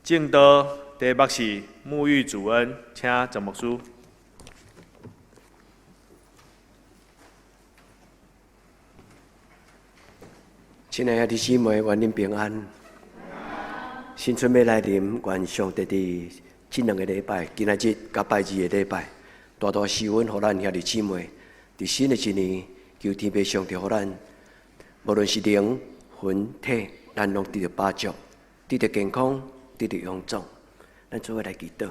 證道題目是沐浴主恩，請鄭牧師。親愛的弟兄姊妹，願恁平安。新春欲來臨，願上帝佇這兩个禮拜，今仔日佮拜二的禮拜，大大施恩，予咱兄弟姊妹，佇新的一年，求天父上帝予咱，無論是靈、魂、體，咱攏得著飽足，得著健康，得著勇壯。咱做伙來祈禱。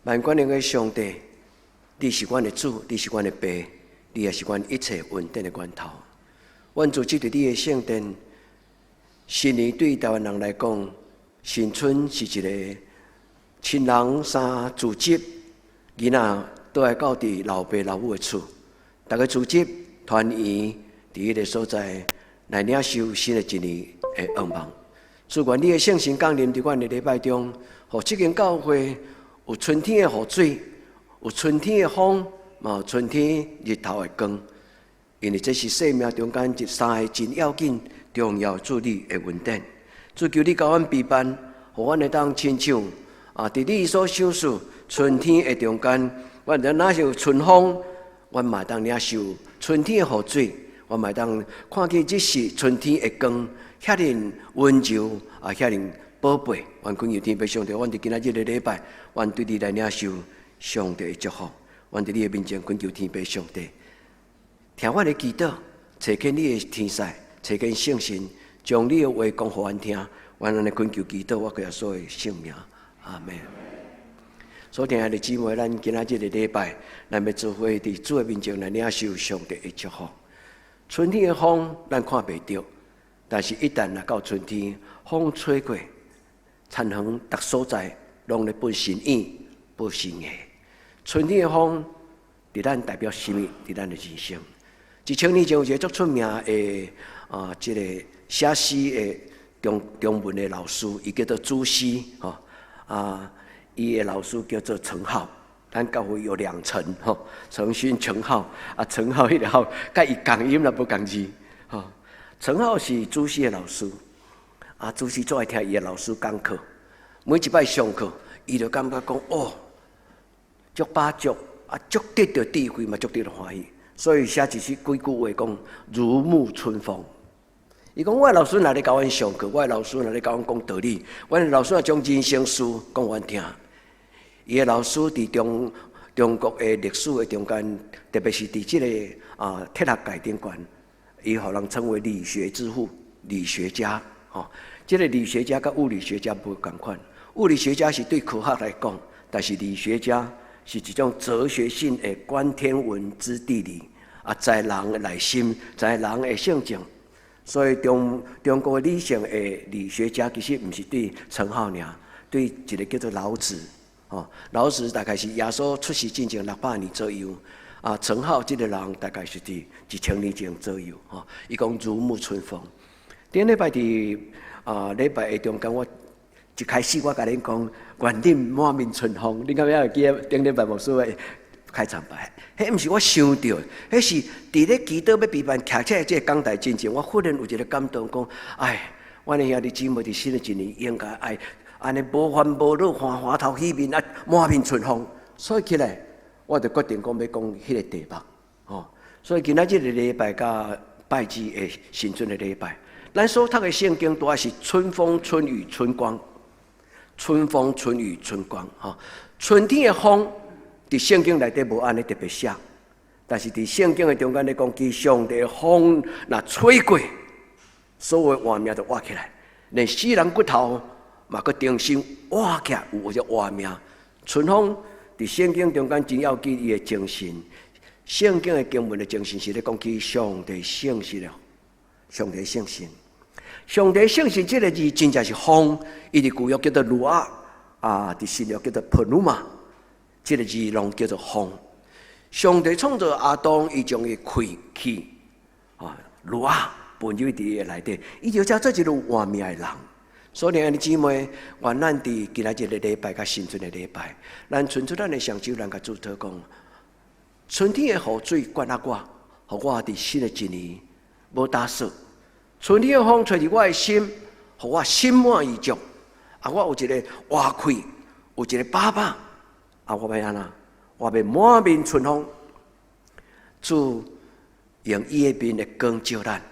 萬軍的上帝，你是阮的主，你是阮的爸，你也是阮一切恩典的源頭。阮聚集佇你的聖殿，新年對台灣人來講，新春是一个親人三聚集，囡仔倒來到佇老爸老母的厝，逐家聚集團圓佇彼个所在來領受新的一年的願望。主，願你的聖神降臨佇阮的禮拜中，予這間教會有春天的雨水，有春天的風，嘛有春天日頭的光。因為這是生命中間這三个真要緊、重要主理的恩典。主求你共阮陪伴，予阮會當親像啊，佇你所賞賜春天的中間，阮會當領受春風，阮嘛會當領受春天的雨水，阮嘛會當看見這是春天的光，遐爾溫柔啊，遐爾寶貝。阮懇求天父上帝，阮佇今仔日的禮拜，阮對你來領受上帝的祝福。阮佇你的面前懇求天父上帝。聽阮的祈禱，差遣你的天使，差遣聖神，將你的話講予阮聽。阮按呢懇求祈禱，我耶穌的聖名，阿們。所親愛的姊妹，咱今仔這个禮拜，咱欲做伙佇主的面前來領受上帝的祝福。春天的風，咱看袂著，但是一旦若到春天，風吹過，田園逐所在攏咧分新葉、報新芽。春天的風。佇咱代表啥物？佇咱的人生。1000年前有一个足出名的啊，這个寫詩的中文的老師，伊叫做朱熹吼啊，伊的老師叫做程顥。咱教會有兩陳吼，陳勳、程顥啊，程顥彼个顥，佮伊仝音啦，無仝字吼。程顥是朱熹的老師，啊，朱熹最愛聽伊的老師講課，每一擺上課，伊就感覺講哦，足飽足。啊，足得著智慧嘛，足得著歡喜，所以寫一首幾句話講如沐春風。伊講我的老師若咧教阮上課，我的老師若咧教阮講道理，阮的老師若將人生事講阮聽。伊的老師佇中國的歷史的中間，特別是佇這个啊哲學界頂懸，伊予人稱為理學之父、理學家。吼，這个理學家佮物理學家無仝款，物理學家是對科學來講，但是理學家。是一種哲學性的觀天文知地理，啊，知人的內心，知人的性情。所以中國理性的理學家其實毋是對程顥爾，對一个叫做老子。吼，老子大概是耶穌出世進前600年左右。啊，程顥這个人大概是佇1000年前左右。吼，伊講如沐春風。頂禮拜佇啊禮拜的中間我。一開始我共恁講，願恁滿面春風，恁敢猶會記得頂禮拜牧師的開場白？彼毋是我想著，彼是佇咧祈禱欲備辦徛起來這个講台進前，我忽然有一个感動，講：哎，阮的兄弟姊妹佇新的一年應該愛按呢無煩無惱，歡歡頭喜面啊，滿面春風。所以起來，我就決定講欲講彼个題目，吼。所以今仔這个禮拜佮拜二的新春的禮拜，咱所讀的聖經拄仔是春風、春雨、春光。春風、春雨、春光，吼，春天的風，佇聖經內底無按呢特別寫，但是佇聖經的中間咧講，其上帝的風若吹過，所有活命就活起來，連死人骨頭嘛閣重新活起來，有這活命。春風佇聖經中間真要緊，伊的精神，聖經的經文的精神是咧講起上帝聖神的，上帝聖神。上帝聖神這个字真正是風，伊佇舊約叫做魯阿，啊，佇新約叫做普魯瑪，這个字攏叫做風。上帝創造亞當，伊將伊氣氣啊，魯阿噴入佇伊內底，伊就才做一個活命的人。所以，兄弟姊妹，願咱佇今仔日的禮拜佮新春的禮拜，咱伸出咱的雙手，咱共主禱講：春天的雨水灌予我，予我佇新的一年無焦燥。春天的風吹入我的心，予我心滿意足。啊，我有一个活氣，有一個爸爸，啊，我欲按怎？我欲滿面春風，主用伊的面來光照咱，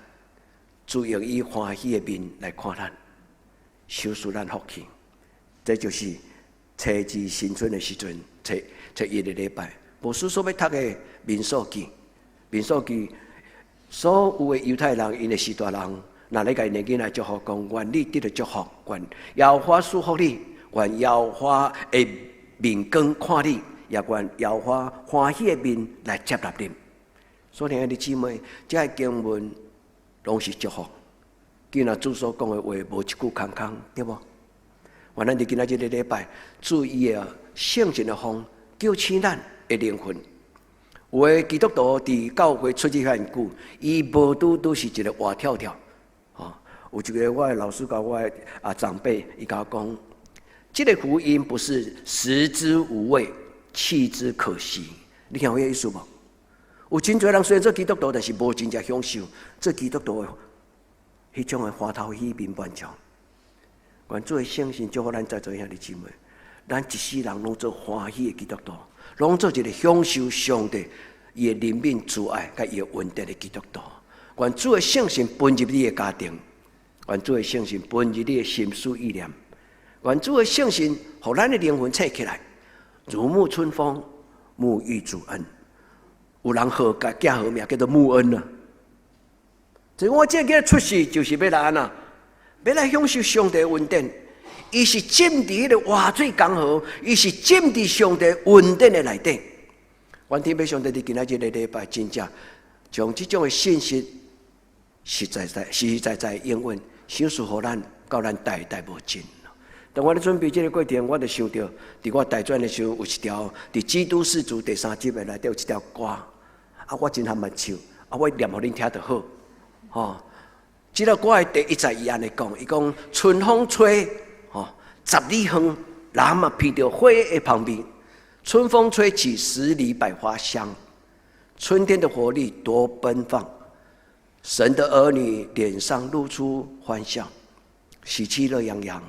主用伊歡喜的面來看咱，賞賜咱福氣。這就是初二新春的時陣，初初一的禮拜，牧師所欲讀的民數記，民數記所有的猶太人，𪜶的序大人，若咧共𪜶的囡仔祝福講，願你得著祝福，願耶和華賜福你，願耶和華的面光看你，也願耶和華歡喜的面來接納你。所以兄弟姊妹，這个經文攏是祝福。既然主所講的話無一句空空，對無？願咱佇今仔這个禮拜，主伊的聖神的風，叫醒咱的靈魂。有的基督徒佇教會出入遐爾久，伊無拄拄是一個活跳跳。吼，有一个我的老師佮我的長輩，伊共我講，這个福音不是食之無味，棄之可惜。你聽有彼個意思無？有真濟人雖然做基督徒，但是無真正享受做基督徒的彼種的歡頭喜面滿足。願主的聖神祝福咱在座兄弟姊妹，咱一世人攏做歡喜的基督徒，攏做一個享受上帝伊的憐憫慈愛佮伊的恩典的基督徒。願主的聖神奔入你的家庭，願主的聖神奔入你的心思意念，願主的聖神予咱的靈魂醒起來，如沐春風，沐浴主恩。有人號共囝號名叫做沐恩啊。所以我這个出世就是欲來按怎？欲來享受上帝恩典。伊是浸佇彼个活水江河，伊是浸佇上帝恩典的內底。願天父上帝佇今仔這个禮拜，真正將這種的信息實在在、實實在在應允，賞賜予咱，到咱代代無盡。當我咧準備這个過程，我就想著，佇我大專的時候，有一條佇基督世族第三集的內底有一條歌，啊，我真含捌唱，啊，我念予恁聽就好，吼。這个歌的第一節伊按呢講，伊講春風吹，吼，十里遠，人嘛聞著花的芳味。春風吹起，十里百花香。春天的活力多奔放，神的兒女臉上露出歡笑，喜氣樂洋洋。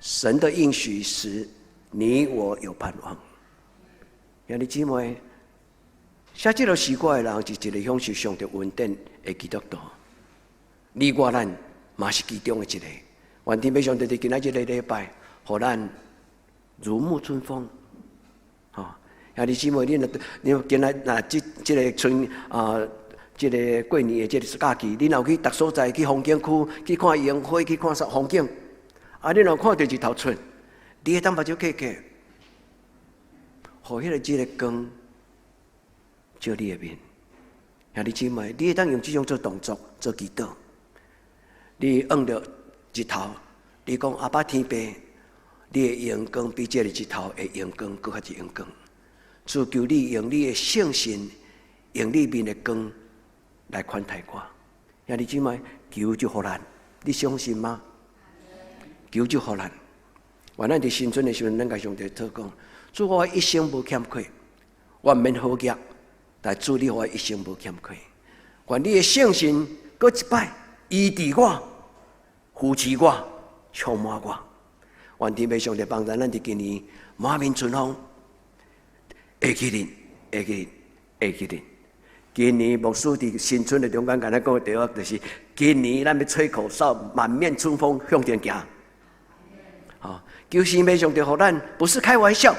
神的應許使你我有盼望。兄弟姊妹，寫這个詩歌的人是一個享受上帝恩典的基督徒。你我咱嘛是其中的一個。願天父上帝佇今仔這個禮拜，予咱如沐春風。吼，兄弟姊妹，你若你今仔若這這个春啊，這个過年的這个假期，你若有去逐所在去風景區去看櫻花，去看啥風景？啊，你若看著日頭出，你會當目睭閉起，予彼个這个光照你的面。兄弟姊妹，你會當用這種做動作做祈禱。你向著日頭，你講阿爸天父，你的榮光比這个日頭的榮光閣較濟榮光。主求你用你的聖神，用你面的光來款待我。兄弟姊妹，求就予咱，你相信嗎？求就予咱。願咱佇新春的時陣，咱共上帝禱告，主我一生無欠缺，我毋免好額，但主你予我一生無欠缺。願你的聖神閣一擺醫治我、扶持我、充滿我。願天父上帝幫助咱佇今年滿面春風，會記得，會記得，會記得。今年牧師佇新春的中間，共咱講的題目就是：今年咱欲吹口哨，滿面春風向前行。吼，求神父上帝予咱，不是開玩笑，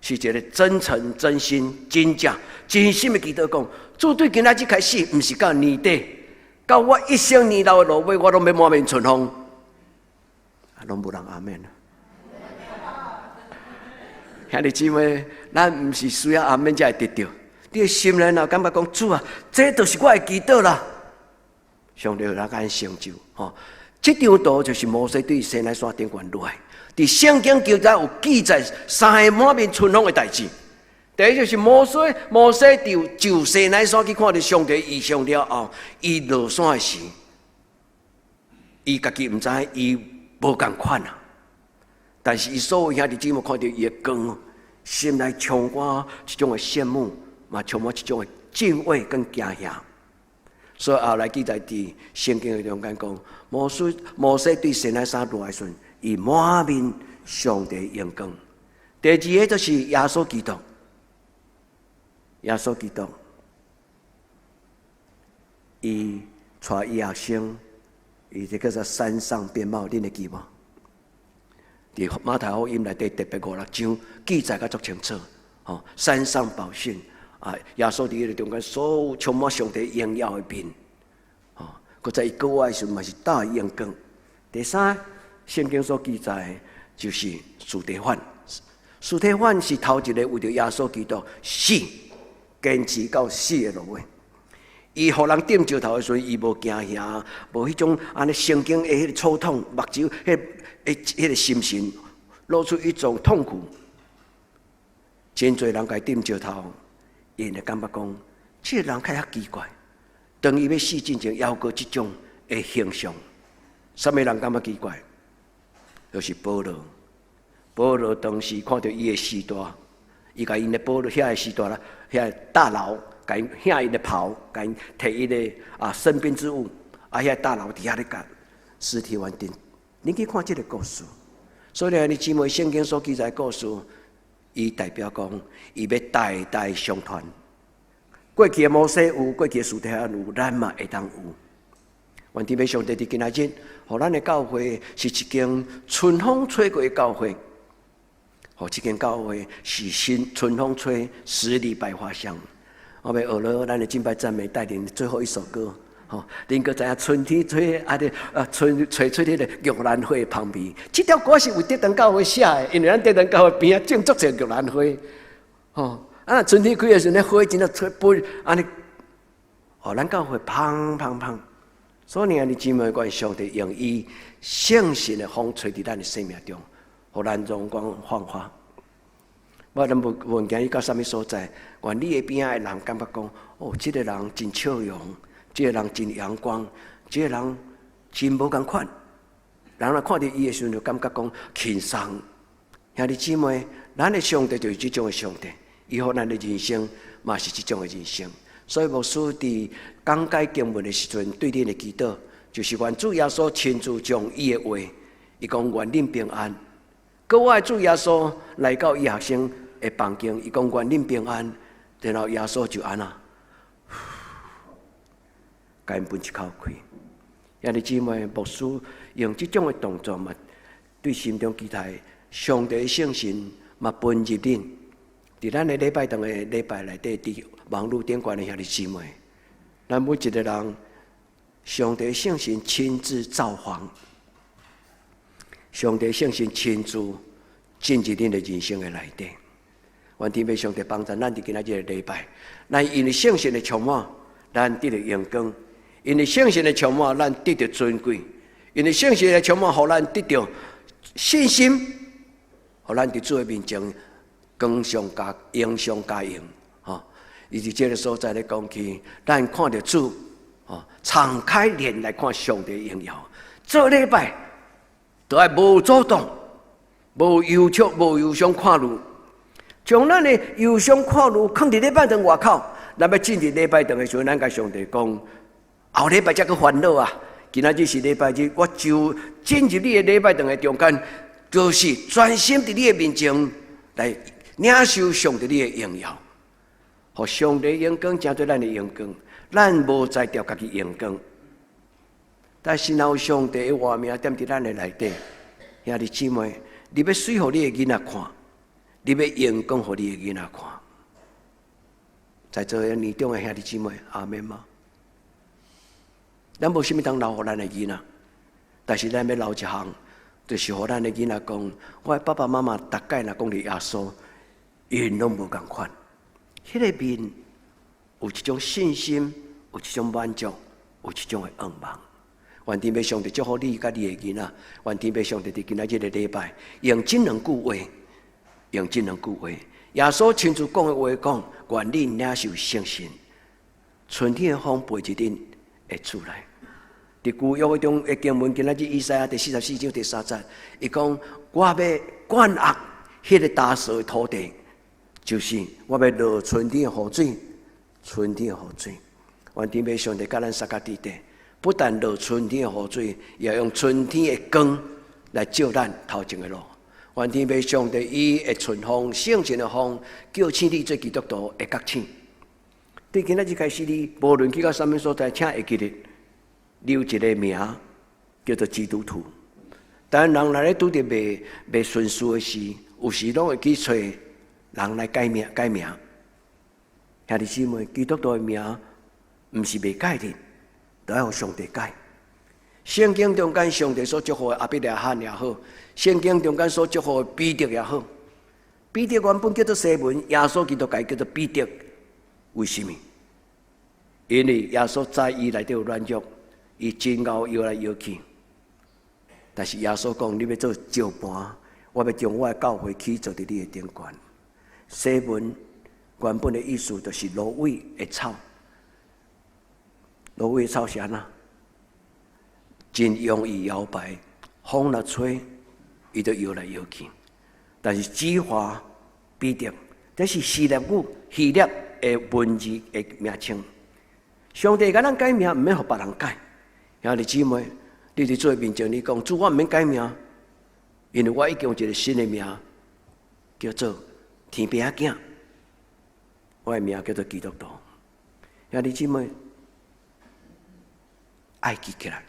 是一個真誠、真心、真正、真心的祈禱講。主對今仔日開始，毋是到年底，到我一生年老的落尾，我攏欲滿面春風。啊，攏無人阿們。兄弟姊妹，咱毋是需要阿們才會得著。你的心內若感覺講主啊，這就是我的祈禱啦。上帝予咱成就，吼。這張圖就是摩西對西奈山頂懸落來，佇聖經記載有記載三个滿面春風的代誌。第一就是摩西，摩西佇上西奈山去看著上帝異象了後，伊落山的時，伊家己毋知伊無仝款啊。但是伊所有兄弟姊妹看著伊的光，心內充滿一種的羨慕，嘛充滿一種的敬畏跟驚嚇。所以後來記載佇聖經的中間講，摩西摩西對西奈山落來時陣，伊滿面上帝榮光。第二个就是耶穌基督，耶穌基督，伊帶伊學生，伊這叫做山上變貌，恁會記無？佇馬太福音內底特別五六章記載甲足清楚，吼，山上寶訓啊，耶穌佇彼个中間，所有充滿上帝榮耀的面，吼，閣在伊國外的時陣嘛是帶榮光。第三，聖經所記載就是司提反。司提反是頭一個為著耶穌基督死，堅持到死的落尾。伊予人釘石頭的時陣，伊無驚嚇，無彼種按呢神經的彼个刺痛，目睭彼个心神露出一種痛苦。真濟人共伊釘石頭，𪜶會感覺講，這个人較遐奇怪。當伊欲死進前，猶閣這種的形象，啥物人感覺奇怪？就是保羅。保羅當時看著伊的序大，伊共𪜶的保羅遐个序大啦，遐个大佬，共𪜶兄𪜶的袍，共𪜶提伊的啊身邊之物，啊遐大佬佇遐咧共司提反釘。恁去看這个故事，所以兄弟姊妹，聖經所記載故事，伊代表講，伊欲代代相傳。過去的摩西有，過去的司提反有，咱嘛會當有。願天父上帝佇今仔日，予咱的教會是一間春風吹過的教會。予這間教會是新春風吹，十里百花香。我欲學了咱的敬拜讚美帶領最後一首歌，吼，恁閣知影春天吹啊？咧啊春吹出彼个玉蘭花的芳味。這條歌是為德堂教會寫的，因為咱德堂教會邊仔種足濟玉蘭花，吼啊春天開的時陣，花真正吹飛按呢，哦，咱教會芳芳芳。所以兄弟姊妹，願上帝用伊聖神的風吹佇咱的生命中，予咱容光煥發。我咱無無論行去到啥物所在，願你的邊仔的人感覺講：哦，這个人真笑容，這个人真陽光，這个人真無仝款。人若看著伊的時陣，就感覺講輕鬆。兄弟姊妹，咱的上帝就是這種的上帝，伊予咱的人生嘛是這種的人生。所以牧師佇講解經文的時陣，對恁的祈禱，就是願主耶穌親自將伊的話，伊講願恁平安。閣我的主耶穌來到伊學生的房間，伊講願恁平安，然後耶穌就按呢，共𪜶噴一口氣。兄弟姊妹，牧師用這種的動作嘛，對心中期待上帝聖神嘛分入恁，佇咱的禮拜堂的禮拜內底，佇網路頂懸的兄弟姊妹，咱每一個人，上帝聖神親自造訪。上帝聖神親自進入恁的人生的內底，願天父上帝幫助咱佇今仔日个禮拜，咱因為聖神的充滿，咱得著榮光；因為聖神的充滿，咱得著尊貴；因為聖神的充滿，予咱得著信心，予咱佇主的面前光上加榮上加榮。吼，伊佇這个所在咧講起，咱看著主，吼，敞開臉來看上帝榮耀，做禮拜。都愛無阻擋、無憂愁、無憂傷看路，將咱的憂傷看路囥佇禮拜堂外口。咱欲進入禮拜堂的時陣，咱共上帝講：後禮拜才閣煩惱啊！今仔日是禮拜日，我就進入你的禮拜堂的中間，就是專心佇你的面前來領受上帝你的榮耀，予上帝榮光成做咱的榮光，咱無才調家己榮光。但是若有上帝的活名踮佇咱的內底，兄弟姊妹，你欲媠予你的囡仔看，你欲榮光予你的囡仔看，在座的年長的兄弟姊妹，阿們嗎？咱無啥物通留予咱的囡仔，但是咱欲留一項，就是予咱的囡仔講，我的爸爸媽媽逐擺若講著耶穌，𪜶攏無仝款，彼个面有一種信心，有一種滿足，有一種的向望。願天父上帝祝福你佮你的囡仔。願天父上帝佇今仔日个禮拜，用這兩句話，用這兩句話，耶穌親自講的話講，願恁領受聖神，春天的風飛入恁的厝內。佇舊約中的經文，今仔日以賽亞第44章第3節，伊講我欲灌壓彼个焦燥的土地，就是我欲落春天的雨水，春天的雨水。願天父上帝佮咱相佮佇底。不但落春天的雨水，也用春天的光來照咱頭前的路。願天父上帝伊的春風，聖神的風，叫醒你做基督徒會覺醒。對今仔日開始，你無論去到啥物所在，請會記得，你有一個名叫做基督徒。但人若咧拄著袂順遂的事，有時攏會去揣人來改名改名。兄弟姊妹，基督徒的名毋是袂改的，都愛予上帝改。聖經中間上帝所祝福的亞伯拉罕也好，聖經中間所祝福的彼得也好，彼得原本叫做西門，耶穌基督共伊叫做彼得，為什麼？因為耶穌知伊內底有軟弱，伊真𠢕搖來搖去。但是耶穌講：你欲做石盤，我欲將我的教會起造佇你的頂懸。西門原本的意思就是蘆葦的草，蘆葦的草是按怎？真容易搖擺，風若吹，伊就搖來搖去。但是指華彼得，這是希臘語、希臘的文字的名稱。上帝共咱改名，毋免予別人改。兄弟姊妹，你佇主面前，你講主，我毋免改名，因為我已經有一個新的名，叫做天父仔囝。我的名叫做基督徒。兄弟姊妹，愛記起來，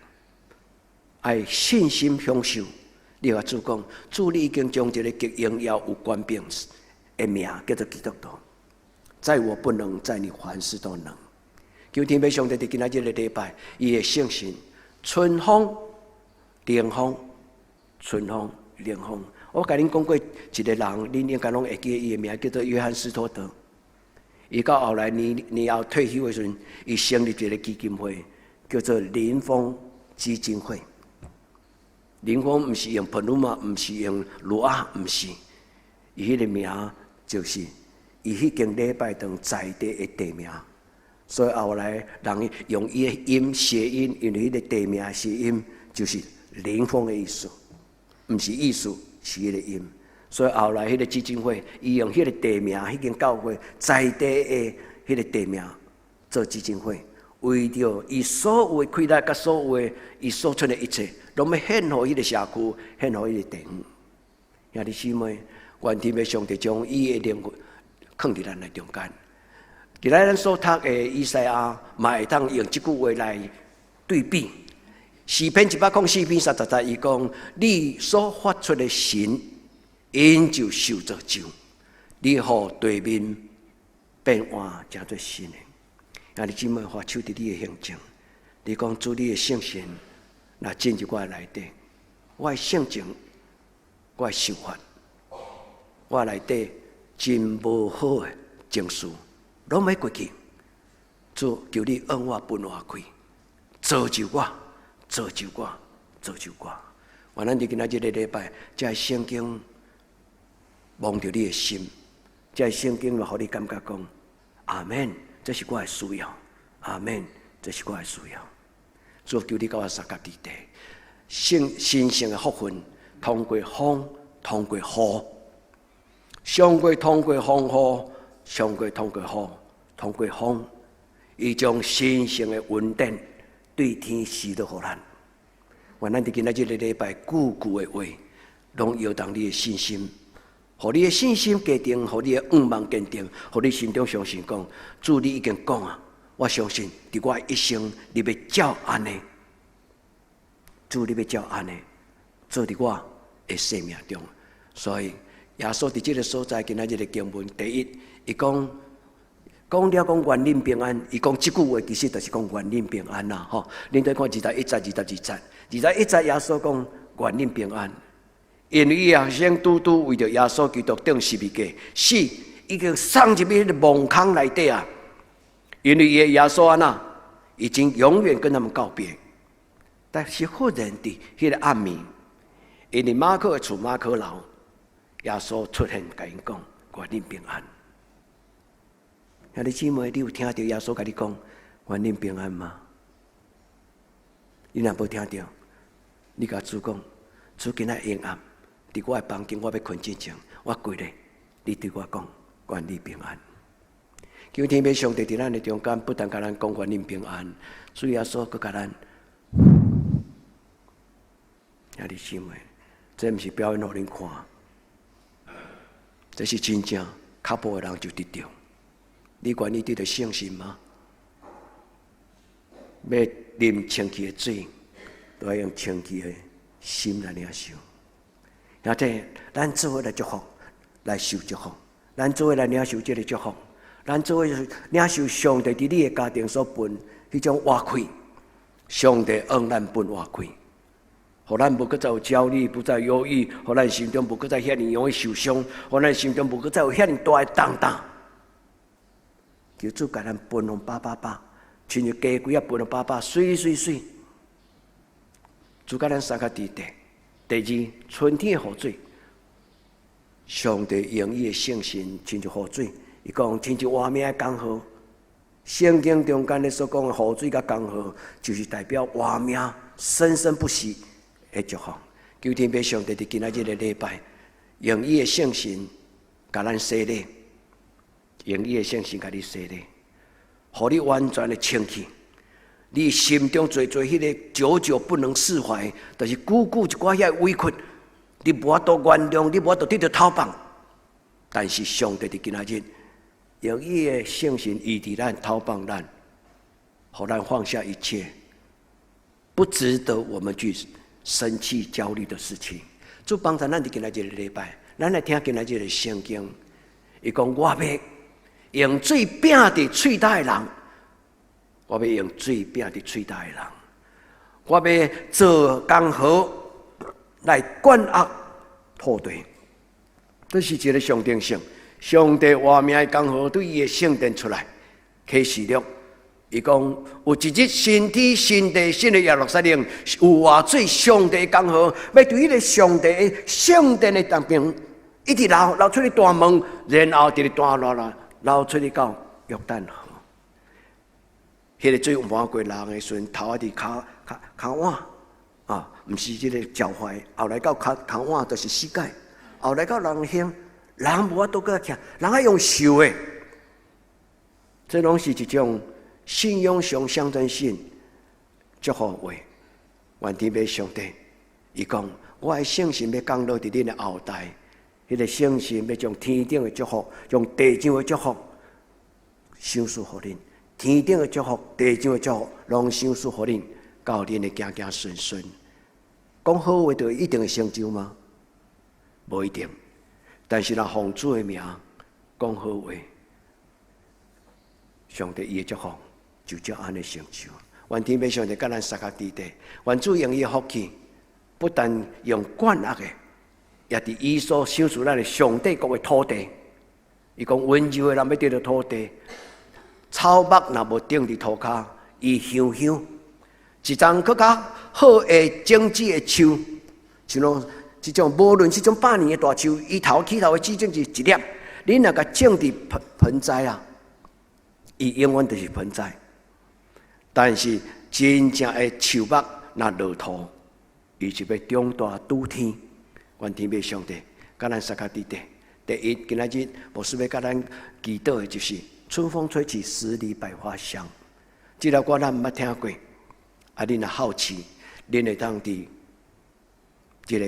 愛信心享受。你共主講，主，你已經將一個極榮耀有權柄的名叫做基督徒，在我不能，在你凡事都能。求天父上帝佇今仔日個禮拜，伊的聖神春風、涼風、春風、涼風。我共恁講過一個人，恁應該攏會記得伊的名，叫做約翰斯托德。伊到後來年年後退休的時陣，伊成立一個基金會，叫做靈風基金會。靈風毋是用 pneuma，毋是用 ruach，毋是。伊彼個名就是伊彼間禮拜堂在地的地名。所以後來人用伊的音諧音，因為彼個地名諧音就是靈風的意思，毋是意思，是彼個音。所以後來彼個基金會，伊用彼個地名，彼間教會在地的彼個地名做基金會，為著伊所有的氣力佮所有的伊所出的一切，攏欲獻予彼個社區，獻予彼個地方。兄弟姊妹，願天父上帝將伊的靈魂囥佇咱的中間。今仔咱所讀的以賽亞，嘛會當用這句話來對比。詩篇104篇30節，伊講：你所發出的神，𪜶就受造就；你予地面變換成做新的。兄弟姊妹，發手佇你的胸前，你講主你的聖神，若進入我的內底，我的性情，我的想法，我內底真無好的情緒，攏欲過去。主，求你向我分換開，造就我，造就我，造就我。願咱佇今仔這個禮拜，這个聖經摸著你的心，這个聖經嘛，予你感覺講，阿門，這是我的需要，阿門，這是我的需要。主，求你佮我相佮佇地，聖神聖的福分，通過風，通過雨，上過通過風雨，上過通過雨，通過風，伊將神聖的恩典對天賜落予咱。願咱佇今仔這個禮拜，句句的話，攏搖動你的信心，予你的信心堅定，予你的願望堅定，予你心中相信講，主你已經講啊，我相信佇我一生，你欲照按呢，主你欲照按呢，做佇我的生命中。所以耶穌佇這個所在，今仔日的經文，第一，伊講講了講願恁平安，伊講這句話其實就是講願恁平安啦，吼。恁綴看21節、22節，21節耶穌講願恁平安，因為伊學生拄拄為著耶穌基督釘十字架死，已經送入去彼个墓坑內底啊。因為伊的耶穌按怎，已經永遠跟他們告別。但是忽然佇彼個暗暝，因為馬可的厝馬可樓，耶穌出現，共𪜶講願恁平安。兄弟姊妹，你有聽著耶穌共你講願恁平安嗎？你若無聽著，你共主講，主今仔昏暗，佇我的房間，我欲睏之前，我跪咧，你對我講願你平安。求天父上帝佇咱的中間，不但共咱講願恁平安，主耶穌閣共咱，兄弟姊妹，這毋是表演予恁看，這是真正較無的人就得著。你願意得著聖神嗎？欲啉清氣的水，都愛用清氣的心來領受。兄弟，咱做伙來祝福，來受祝福。咱做伙來領受這个祝福，咱做伙領受上帝佇你的家庭所分彼種活氣。上帝向咱分活氣，予咱無閣再有焦慮，不再憂鬱，予咱心中無閣再遐爾容易受傷，予咱心中無閣再有遐爾大的重擔。求主共咱分予飽飽飽，親像雞胿仔分予飽飽，媠媠媠。主共咱相佮佇第二，春天的雨水，上帝用伊的聖神親像雨水，伊講親像活命的江河。聖經中間咧所講的雨水佮江河，就是代表活命生生不息的祝福。求天父上帝佇今仔日的禮拜，用伊的聖神共咱洗禮，用伊的聖神共你洗禮，予你完全的清氣。你心中濟濟彼个久久不能釋懷，就是久久一寡遐委屈，你無法度原諒，你無法度得著透放。但是上帝佇今仔日用伊的聖神醫治咱、透放咱，予咱放下一切不值得我們去生氣、焦慮的事情。主幫助咱佇今仔日的禮拜，咱來聽今仔日的聖經。伊講我欲用水拚佇喙焦的人。我欲用水拚佇喙焦的人，我欲造江河來灌壓土地。這是一个象徵性。上帝活命的江河對伊的聖殿出來，啟示錄。伊講有一日新天新地新的耶路撒冷，有活水上帝的江河，欲對彼个上帝的聖殿的當邊，一直流流出去大門，然後直直大流流流出去到約旦河。彼个水漫過人的時陣，頭仔佇跤跤跤腕啊，毋是這个腳踝，後來到跤跤腕就是膝蓋，後來到人胸，人無法度閣徛，人愛用受的，這攏是一種信仰上象徵性祝福話。願天父上帝，伊講我的聖神欲降落佇恁的後代，彼个聖神欲將天頂的祝福，將地上的祝福，賞賜予恁。天頂的祝福，地上的祝福，攏賞賜予恁，到恁的子子孫孫。講好話就一定會成就嗎？無一定。但是若奉主的名講好話，上帝伊的祝福就照按呢成就。願天父上帝佮咱相佮佇咧，願主用伊的福氣，不但用灌壓的，也佇伊所賞賜咱的上帝國的土地。伊講溫柔的人欲得著土地。草木若無長佇塗跤，伊香香。一叢閣較好的種子的樹，像喏這種無論這種百年的大樹，伊頭起頭的籽種是一粒，你若共種佇盆盆栽啊，伊永遠就是盆栽。但是真正的樹木若落土，伊就欲長大拄天。願天父上帝，佮咱相佮佇咧。第一，今仔日牧師欲共咱祈禱的就是，春風吹起，十里百花香。這首歌咱毋捌聽過，啊，恁若好奇，恁會當佇這個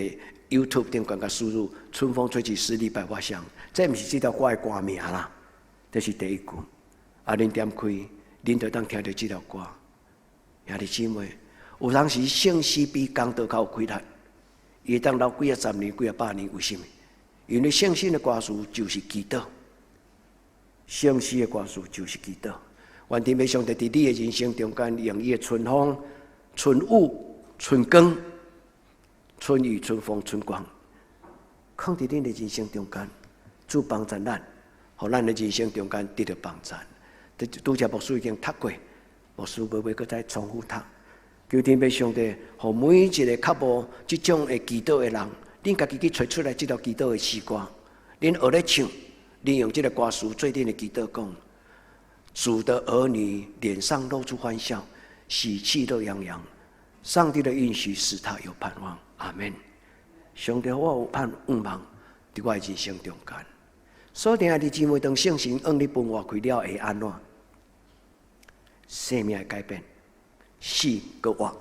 YouTube 頂懸共輸入“春風吹起，十里百花香”。這毋是這條歌的歌名啦，這是第一句。啊，恁點開，恁就當聽著這條歌。兄弟姊妹，有當時聖詩比講道較有氣力，伊會當留幾仔十年、幾仔百年，為啥物？因為聖詩的歌詞就是祈禱。聖詩的歌詞就是祈禱。願天父上帝佇你的人生中間，用伊的春風、春雨、春光、春雨、春風、春光，囥佇恁的人生中間，主幫助咱，予咱的人生中間得著幫助。拄才牧師已經讀過，牧師無欲閣再重複讀。求天父上帝，予每一个較無這種會祈禱的人，恁家己去揣出來這條祈禱的詩歌，恁學咧唱。恁用這个歌詞做恁的祈禱，講主的兒女臉上露出歡笑，喜氣樂洋洋。上帝的應許使他有盼望。阿門。上帝，我有盼望，佇我的人生中間。所以，兄弟姊妹，當聖神向你分活氣了，會按怎？生命會改變，死閣活，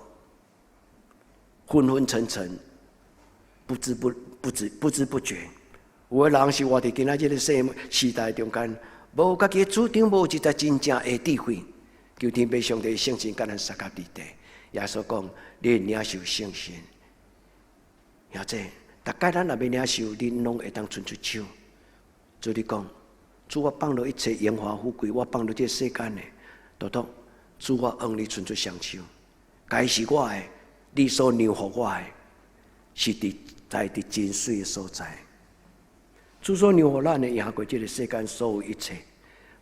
昏昏沉沉，不知不不知不知不覺，有的人是活佇今仔這个世時代中間，無家己的主張，無一個真正的智慧。求天父上帝聖神佮咱相佮佇地。耶穌講：你領受聖神，兄弟，逐擺咱若欲領受，恁攏會當伸出手。主你講：主，我放落一切榮華富貴，我放落這個世間的，獨獨主，我向你伸出雙手，該是我的，你所讓予我的，是佇在佇真媠的所在。主所讓予咱的，贏過這個世間所有一切。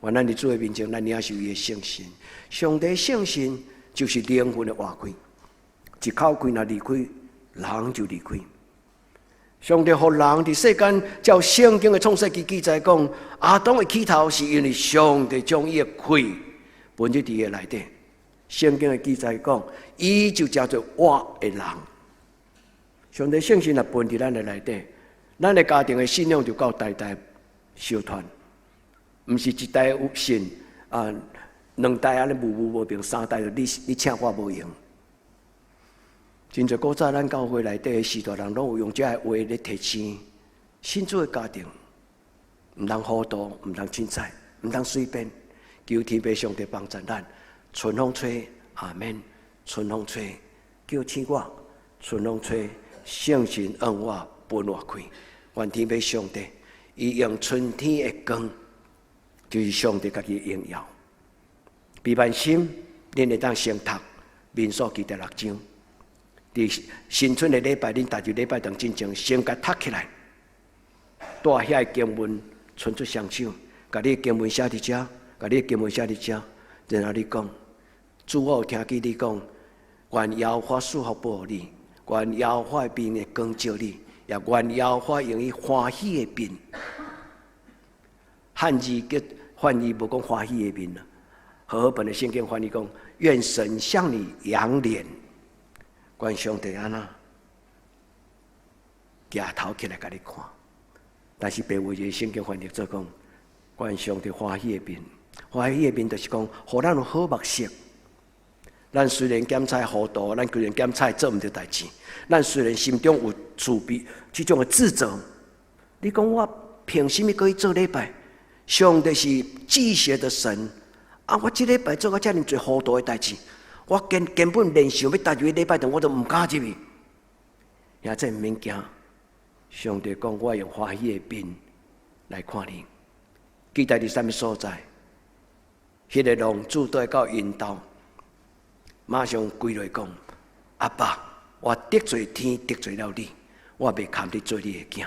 願咱佇主的面前，咱領受伊的聖神。上帝聖神就是靈魂的活氣，一口氣若離開，人就離開。上帝予人佇世間，照聖經的創世記記載講，亞當的起頭是因為上帝將伊的氣噴入佇伊的內底。聖經的記載講，伊就成做活的人。上帝聖神若噴佇咱的內底，咱的家庭的信仰就夠代代相傳，毋是一代有信啊，兩代按呢無無無平，三代就你請我無閒。真濟古早咱教會內底的序大人，攏有用這个話咧提醒信主的家庭，毋通糊塗，毋通凊彩，毋通隨便。求天父上帝幫助咱。春風吹，阿們。春風吹，叫醒我。春風吹，聖神向我分活氣。願天父上帝，伊用春天的光，就是上帝家己的榮耀。悲憫心，恁會當先讀民數記第六章。佇新春的禮拜，恁踏入禮拜堂進前，先共讀起來，帶遐个經文，伸出雙手，共你的經文寫佇遮，共你的經文寫佇遮，然後你講，主，我有聽見你講，願耶和華賜福保予你，願耶和華的面會光照你，也願耶和華用伊歡喜的面。漢字叫翻譯無講歡喜的面啦，和合本的聖經翻譯講，願神向你仰臉。願上帝按怎抬頭起來共你看，但是白話的聖經翻譯做講，願上帝歡喜的面，歡喜的面就是講，予咱有好目色。咱雖然檢採糊塗，咱雖然檢採做毋著代誌，咱雖然心中有自卑這種的自責，你講我憑啥物閣去做禮拜？上帝是忌邪的神啊！我這禮拜做甲遮爾濟糊塗的代誌。我根根本連想欲踏入禮拜堂，我都毋敢入去。兄弟毋免驚，上帝講我用歡喜的面來看你。期待佇啥物所在？彼個浪子倒來到𪜶兜，馬上跪落講：阿爸，我得罪天，得罪了你，我袂堪得做你的囝。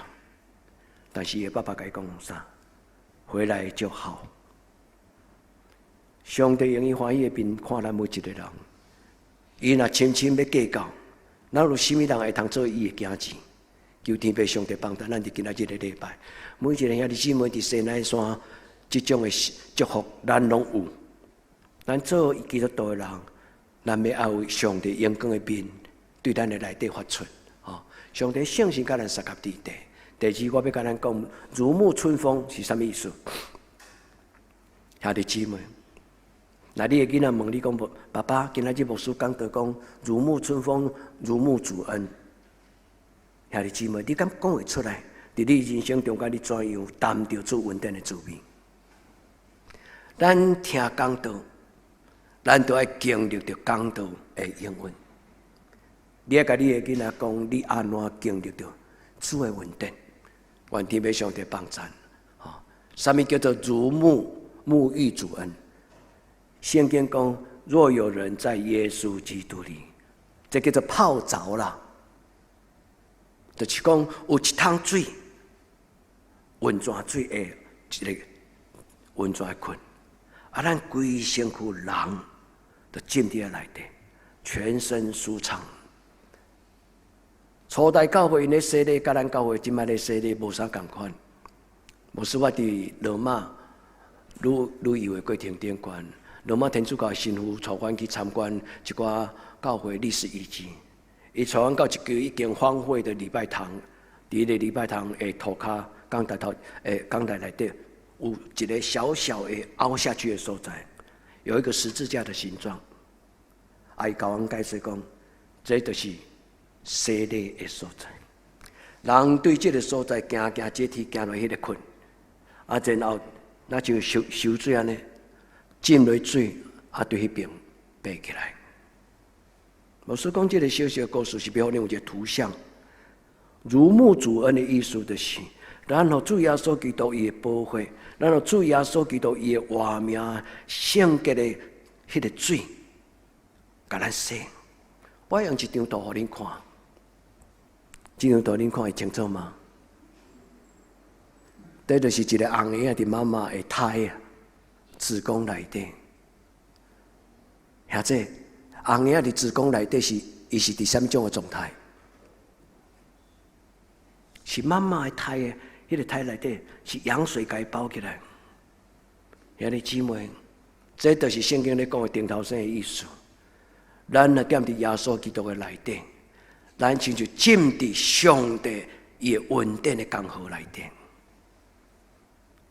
但是伊的爸爸共伊講啥？回來就好。上帝用伊歡喜的面看咱每一個人。伊若深深欲計較，咱有啥物人會通做伊的囝兒？求天父上帝幫助咱佇今仔日個禮拜，每一個兄弟姊妹佇西奈山這種的祝福，咱攏有。咱做基督徒的人，咱欲愛有上帝榮光的面對咱的內底發出。吼，上帝聖神佮咱相佮佇地。第二，我欲共咱講，如沐春風是啥物意思？兄弟姊妹。若你的囡仔問你講，爸爸，今仔日牧師講道講如沐春風，如沐主恩。兄弟姊妹，你敢講會出來？佇你人生中間，你怎樣擔著主恩典的滋味？咱聽講道，咱都愛經歷著講道的應允。你愛共你的囡仔講，你按怎經歷著主的恩典？願天父上帝幫贊。吼，啥物叫做如沐沐浴主恩？聖經講，若有人在耶穌基督裡，這叫做泡澡啦。就是講有一桶水，溫泉水的一个溫泉的坑，啊，咱規身軀人都浸佇遐內底，全身舒暢。初代教會𪜶咧洗禮，佮咱教會這擺咧洗禮無啥仝款。牧師我佇羅馬旅旅遊的過程頂懸，羅馬天主教神父帶阮去參觀一寡教會歷史遺跡。伊帶阮到一間已經荒廢的禮拜堂，佇彼个禮拜堂的塗跤講台頭，講台內底有一个小小的凹下去的所在，有一個十字架的形狀。啊，伊共阮解釋講，這就是洗禮的所在。人對這个所在行行階梯行落彼个窟，啊，然後若像泅泅水按呢，浸落水，啊，對彼爿爬起來。牧師講這个小小故事是欲予恁有一个圖像，如沐主恩的意思就是，咱予主耶穌基督伊的寶血，咱予主耶穌基督伊的活命聖潔的彼个水，共咱洗。我用一張圖予恁看，這張圖恁看會清楚嗎？這就是一个紅嬰仔佇媽媽的胎啊，子宮內底，兄弟，紅嬰仔佇子宮內底是，伊是佇啥物種的狀態？是媽媽的胎的，彼个胎內底是羊水共伊包起來。兄弟姊妹，這就是聖經咧講的頂頭生的意思。咱若踮佇耶穌基督的內底，咱親像浸佇上帝伊的恩典的江河內底。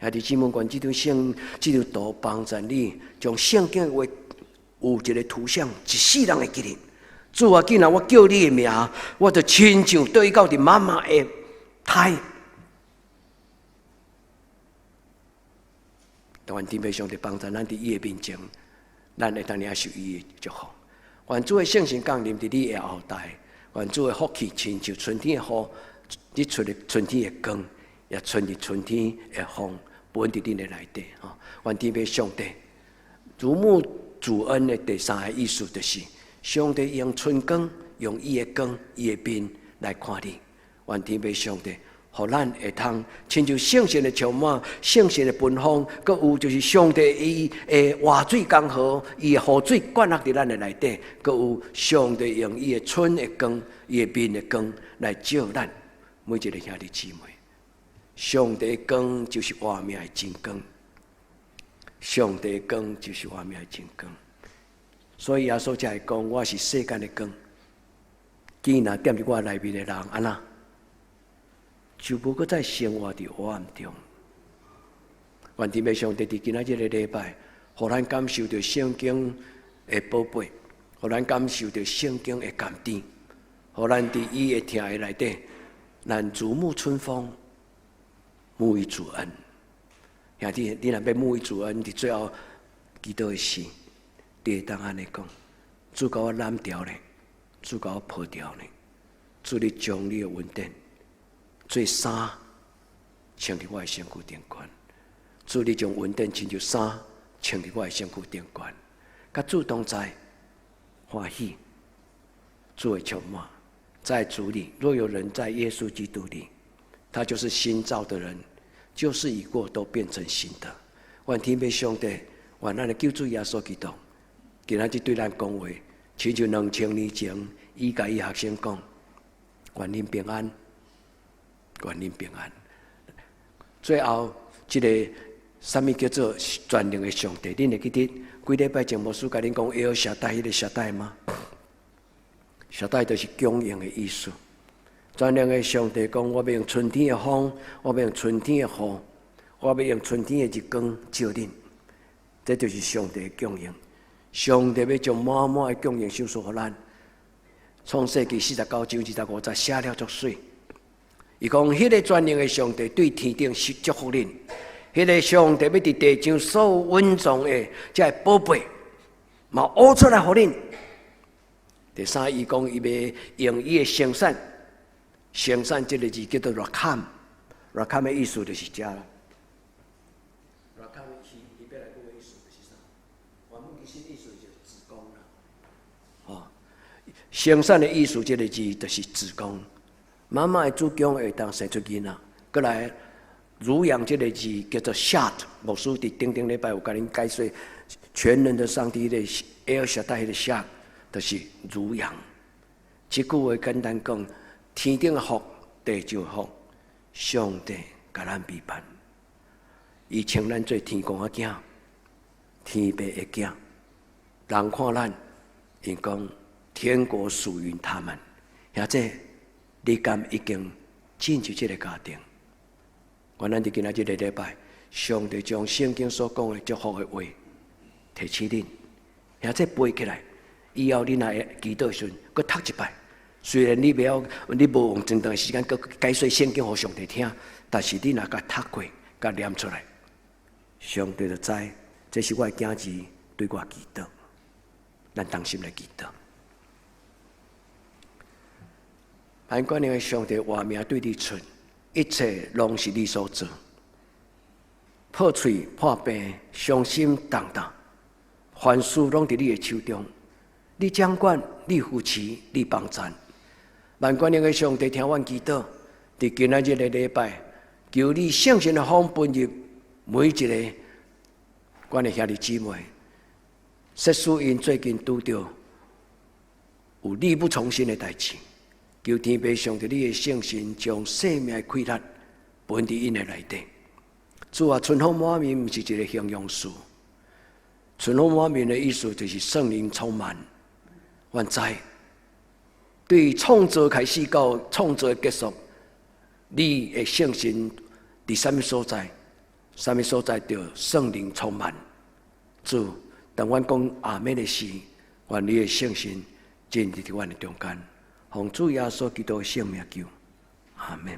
兄弟姊妹，願這張聖這張圖幫助你，將聖經的話有一个圖像，一世人會記得。主啊，既然我叫你的名，我就親像倒去到佇媽媽的胎。願天父上帝幫助咱佇伊的面前，咱會當領受伊的祝福。願主的聖神降臨佇你的後代，願主的福氣親像春天的雨，你出的春天的光，也親像春天的風，歕佇恁的內底。吼，願天父上帝如沐主恩的第三个意思，就是上帝用春光，用伊的光、伊的面來看你。願天父上帝，予咱會通親像聖神的充滿、聖神的芬芳，閣有就是上帝伊的活水江河，伊的雨水灌落佇咱的內底，閣有上帝用伊的春的光、伊的面的光來照咱每一个兄弟姊妹。上帝的光就是活命的真光，上帝的光就是活命的真光。所以耶穌才會講：我是世間的光。既然踮佇我內面的人，按怎？就無閣再生活佇黑暗中。願天父上帝佇今仔這个禮拜，予咱感受著聖經的寶貝，予咱感受著聖經的甘甜，予咱佇伊的疼的內底，咱如沐春風，沐浴主恩。兄弟，你若欲沐浴主恩，佇最後祈禱的時，你會當按呢講：主共我攬牢咧，主共我抱牢咧，主你將你的恩典做衫穿佇我的身軀頂懸，主你將恩典親像衫穿佇我的身軀頂懸，佮主同在，歡喜，主會充滿，在主裡，若有人在耶穌基督裡，他就是新造的人，舊事已過，都變成新的。願天父上帝，願咱的救主耶穌基督，今仔日對咱講話，親像2000年前，伊共伊學生講：願恁平安。願恁平安。最後，這个啥物叫做全能的上帝？恁會記得幾禮拜前牧師共恁講埃爾沙代彼个沙代嗎？沙代就是供應的意思。全能的上帝講：我欲用春天的風，我欲用春天的雨，我欲用春天的日光照恁。這就是上帝的供應。上帝欲將滿滿的供應賞賜予咱。創世記49章25節寫了足媠。伊講，彼个全能的上帝對天頂是祝福恁，彼个上帝欲佇地上所有隱藏的這个寶貝，嘛挖出來予恁。第三，伊講伊欲用伊的聖傘，聖傘這个字叫做 rakam，rakam 的意思就是這啦。rakam 是希伯來語的意思就是啥？原文其實意思就是子宮啦。哦，聖傘的意思這个字就是子宮。媽媽的子宮會當生出囡仔，閣來乳養這个字叫做 shot，牧師佇頂頂禮拜有共恁解說，全能的上帝的埃爾沙代的 shot，就是乳養。這句話簡單講，天頂的福，地上的福，上帝共咱預辦，伊稱咱做天公仔囝，天父的囝，人看咱，𪜶講天國屬於他們，兄弟。你敢已經進入這个家庭？願咱佇今仔這个禮拜，上帝將聖經所講的祝福的話提醒恁，兄弟背起來，以後恁若會祈禱的時陣，閣讀一擺。雖然你袂曉，你無用真長時間閣解說聖經予上帝聽，但是你若共讀過，共念出來，上帝就知，這是我的囝兒對我祈禱。咱同心來祈禱。萬軍的上帝話名對你出，一切攏是你所做。破喙破病，傷心動盪，凡事攏佇你的手中。你掌管，你扶持，你幫贊。萬軍的上帝聽阮祈禱，佇今仔日的禮拜，求你聖神的風噴入每一个阮的兄弟姊妹。說使𪜶最近拄著有力不從心的代誌，求天父上帝你的聖神將生命的氣力噴佇𪜶的內底。主啊，春風滿面毋是一个形容詞，春風滿面的意思就是聖靈充滿。阮知，對創造開始到創造的結束，你的聖神佇啥物所在？啥物所在就聖靈充滿。主，當阮講阿們的時，願你的聖神進入佇阮的中間，奉主耶穌基督的聖名求，阿們。